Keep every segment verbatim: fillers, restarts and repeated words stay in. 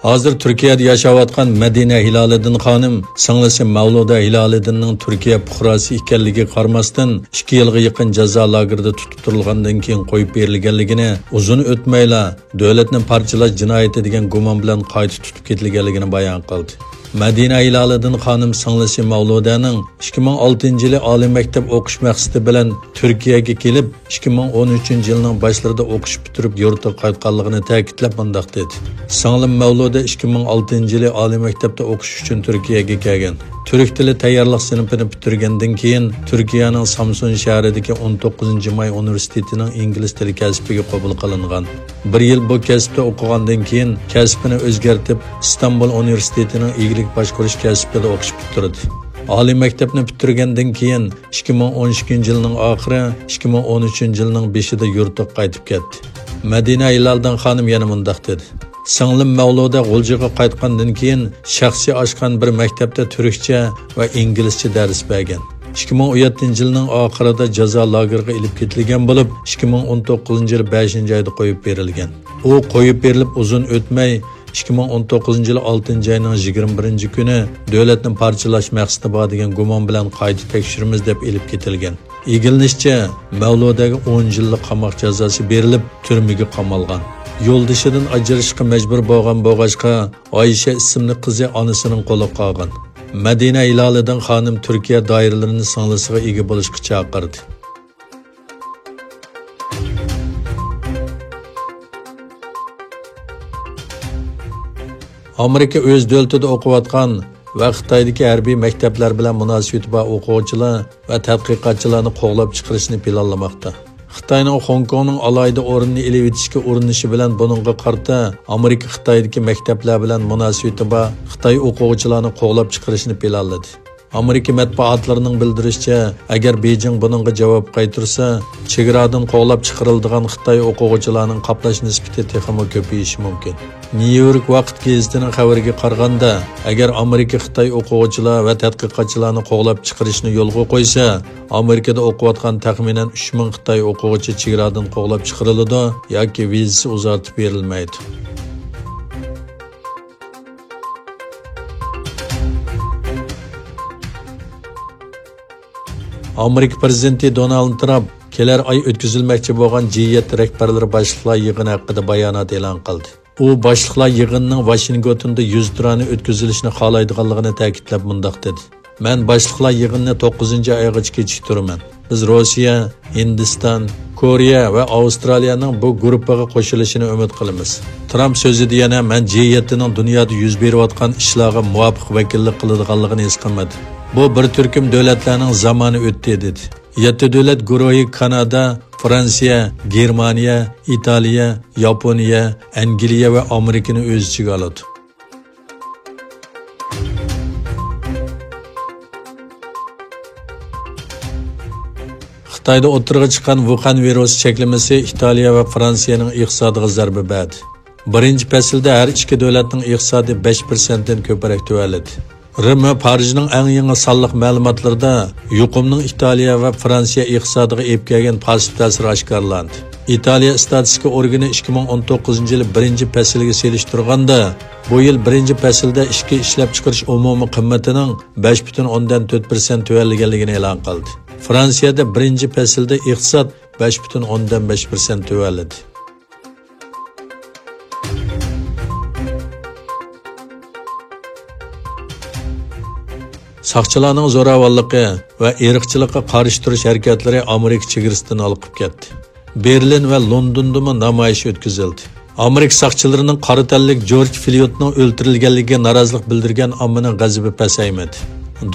ھازىر تۈركىيەدە ياشاۋاتقان مەدىنە ھىلالىدىن خانىم سىڭلىسى مەۋلۇدە ھىلالىدىننىڭ تۈركىيە پۇقراسى ئىكەنلىكىگە قارىماستىن، ئىككى يىلغا يېقىن جازا لاگېرىدا تۇتۇپ تۇرۇلغاندىن كېيىن قويۇپ بېرىلگەنلىكىنى، ئۇزۇن ئۆتمەيلا دۆلەتنى پارچىلاش جىنايىتى دېگەن گۇمان بىلەن قايتا تۇتۇپ كېتىلگەنلىكىنى بايان قىلدى. مەدىنە ھىلالىدىن خانىم سىڭلىسى مەۋلۇدەنىڭ ئىككى مىڭ ئالتىنچى يىلى ئالىي مەكتەپ ئوقۇش مەقسىتى بىلەن تۈركىيەگە كېلىپ، ئىككى مىڭ ئون ئۈچىنچى يىلنىڭ باشلىرىدا ئوقۇش پۈتتۈرۈپ يۇرتىغا قايتقانلىقىنى تەكىتلەپ مۇنداق دېدى: سىڭلىم مەۋلۇدە ئىككى مىڭ ئالتىنچى يىلى ئالىي مەكتەپتە ئوقۇش ئۈچۈن تۈركىيەگە كەلگەن. تۈرك تىلى تەييارلىق سىنىپىنى پۈتتۈرگەندىن كېيىن، تۈركىيەنىڭ سامسۇن شەھىرىدىكى ئون توققۇزىنچى ماي ئۇنىۋېرسىتېتىنىڭ ئىنگلىز تىلى كەسپىگە قوبۇل قىلىنغان. بىر يىل بۇ كەسىپتە ئوقۇغاندىن كېيىن، كەسپىنى ئۆزگەرتىپ، ئىستانبۇل ئۇنىۋېرسىتېتىنىڭ ئىگىلىك باشقۇرۇش كەسپىدە ئوقۇش پۈتتۈردى. ئالىي مەكتەپنى پۈتتۈرگەندىن كېيىن، ئىككى مىڭ ئون ئىككىنچى يىلنىڭ ئاخىرى، ئىككى مىڭ ئون ئۈچىنچى يىلنىڭ بېشىدا يۇرتىغا قايتىپ كەتتى. مەدىنە ھىلالىدىن خانىم يەنە مۇنداق دېدى: سىڭلىم مەۋلۇدە غۇلجىغا قايتقاندىن كېيىن، شەخسىي ئاچقان بىر مەكتەپتە تۈركچە ۋە ئىنگلىزچە دەرس بەرگەن. ئىككى مىڭ ئون يەتتىنچى يىلنىڭ ئاخىرىدا جازا لاگېرىغا ئېلىپ كېتىلگەن بولۇپ، ئىككى مىڭ ئون توققۇزىنچى يىل بەشىنچى ئايدا قويۇپ بېرىلگەن. ئۇ قويۇپ بېرىلىپ ئۇزۇن ئۆتمەي، ئىككى مىڭ ئون توققۇزىنچى يىلى ئالتىنچى ئاينىڭ يىگىرمە بىرىنچى كۈنى دۆلەتنى پارچىلاش مەقسىتى بار دېگەن گۇمان بىلەن قايتا تەكشۈرىمىز دەپ ئېلىپ كېتىلگەن. ئىگىلىنىشىچە، مەۋلۇدەگە ئون يىللىق قاماق جازاسى بېرىلىپ، تۈرمىگە قامالغان. يولدىشىدىن ئاجرىشىشقا مەجبۇر بولغان بولغاچقا، ئايشە ئىسىملىك قىزى ئانىسىنىڭ قولىغا قالغان. مەدىنە ھىلالىدىن خانىم تۈركىيە دائىرىلىرىنى سىڭلىسىغا ئىگە بولۇشقا چاقىردى. ئامېرىكا ئۆز دۆلىتىدە ئوقۇۋاتقان ۋە خىتايدىكى ھەربىي مەكتەپلەر بىلەن مۇناسىۋىتى بار ئوقۇغۇچىلار ۋە تەتقىقاتچىلارنى قوغلاپ چىقىرىشنى پىلانلىماقتا. خىتاينىڭ خوڭكوڭنىڭ ئالاھىدە ئورنىنى ئېلىۋېتىشكە ئۇرۇنۇشى بىلەن بۇنىڭغا قارىتا ئامېرىكا خىتايدىكى مەكتەپلەر بىلەن مۇناسىۋىتى بار خىتاي ئوقۇغۇچىلارنى قوغلاپ چىقىرىشنى پىلانلىدى. ئامېرىكا مەتبۇئاتلىرىنىڭ بىلدۈرۈشىچە، ئەگەر بېيجىڭ بۇنىڭغا جاۋاب قايتۇرسا، چېگرادىن قوغلاپ چىقىرىلىدىغان خىتاي ئوقۇغۇچىلارنىڭ قاپلاش نىسبىتى تېخىمۇ كۆپىيىشى مۇمكىن. نيۇ يورك ۋاقىت گېزىتىنىڭ خەۋىرىگە قارىغاندا، ئەگەر ئامېرىكا خىتاي ئوقۇغۇچىلار ۋە تەتقىقاتچىلارنى قوغلاپ چىقىرىشنى يولغا قويسا، ئامېرىكىدا ئوقۇۋاتقان تەخمىنەن ئۈچ مىڭ خىتاي ئوقۇغۇچى چېگرادىن قوغلاپ چىقىرىلىدۇ ياكى ۋىزىسى ئۇزارتىپ بېرىلمەيدۇ. ئامېرىكا پىرېزىدېنتى دونالد ترامپ كېلەر ئاي ئۆتكۈزۈلمەكچى بولغان جى يەتتە رەھبەرلىرى باشلىقلار يىغىنى ھەققىدە بايانات ئېلان قىلدى. ئۇ باشلىقلار يىغىنىنىڭ ۋاشىنگتوندا يۈزتۇرانە ئۆتكۈزۈلۈشىنى خالايدىغانلىقىنى تەكىتلەپ مۇنداق دېدى: مەن باشلىقلار يىغىنىنى توققۇزىنچى ئايغىچە كېچىكتۈرىمەن. بىز روسىيە، ھىندىستان، كورېيە ۋە ئاۋسترالىيەنىڭ بۇ گۇرۇپپىغا قوشۇلۇشىنى ئۈمىد قىلىمىز. ترامپ سۆزىدە يەنە، مەن جى يەتتىنىڭ دۇنيادا يۈز بېرىۋاتقان ئىشلارغا مۇۋاپىق ۋەكىللىك قىلىدىغانلىقىنى ھېس قىلمىدىم. بۇ بىر تۈركۈم دۆلەتلەرنىڭ زامانى ئۆتتى، دېدى. يەتتە دۆلەت گۇرۇھى كانادا، فرانسىيە، گېرمانىيە، ئىتالىيە، ياپونىيە، ئەنگلىيە ۋە ئامېرىكىنى ئۆز ئىچىگە ئالىدۇ. خىتايدا ئوتتۇرىغا چىققان ۋۇخەن ۋىرۇسى چەكلىمىسى ئىتالىيە ۋە فرانسىيەنىڭ ئىقتىسادىغا زەربە بەردى. بىرىنچى پەسىلدە ھەر ئىككى دۆلەتنىڭ ئىقتىسادى بەش پىرسەنتتىن كۆپرەك تۆۋەنلىدى. رىم ۋە پارىژنىڭ ئەڭ يېڭى سانلىق مەلۇماتلىرىدا يۇقۇمنىڭ ئىتالىيە ۋە فرانسىيە ئىقتىسادىغا ئېلىپ كەلگەن پاسسىپ تەسىرى ئاشكارىلاندى. ئىتالىيە ئىستاتىستىكا ئورگىنى ئىككى مىڭ ئون توققۇزىنچى يىل بىرىنچى پەسىلگە سېلىشتۇرغاندا، بۇ يىل بىرىنچى پەسىلدە ئىچكى ئىشلەپچىقىرىش ئومۇمىي قىممىتىنىڭ بەش پۈتۈن ئوندىن تۆت پىرسەنت تۆۋەنلىگەنلىكىنى ئېلان قىلدى. فرانسىيەدە بىرىنچى پەسىلدە ئىقتىساد بەش پۈتۈن ئوندىن بەش پىرسەنت تۆۋەنلىدى. ساقچىلارنىڭ زوراۋانلىقى ۋە ئىرقچىلىققا قارشى تۇرۇش ھەرىكەتلىرى ئامېرىكا چېگرىسىدىن ھالقىپ كەتتى. بېرلىن ۋە لوندوندىمۇ نامايىش ئۆتكۈزۈلدى. ئامېرىكا ساقچىلىرىنىڭ قارا تەنلىك جورج فلويدنىڭ ئۆلتۈرۈلگەنلىكىگە نارازىلىق بىلدۈرگەن ئاممىنىڭ غەزىپى پەسەيمىدى.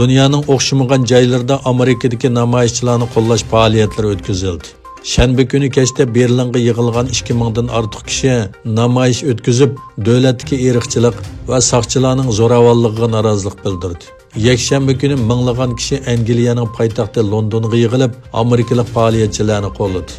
دۇنيانىڭ ئوخشىمىغان جايلىرىدا ئامېرىكىدىكى نامايىشچىلارنى قوللاش پائالىيەتلىرى ئۆتكۈزۈلدى. شەنبە كۈنى كەچتە بېرلىنغا يىغىلغان ئىككى مىڭدىن ئارتۇق كىشى نامايىش ئۆتكۈزۈپ، دۆلەتتىكى ئىرقچىلىق ۋە ساقچىلارنىڭ زوراۋانلىقىغا نارازىلىق بىلدۈردى. يەكشەنبە كۈنى مىڭلىغان كىشى ئەنگلىيەنىڭ پايتەختى لوندونغا يىغىلىپ، ئامېرىكىلىق پائالىيەتچىلەرنى قوللىدى.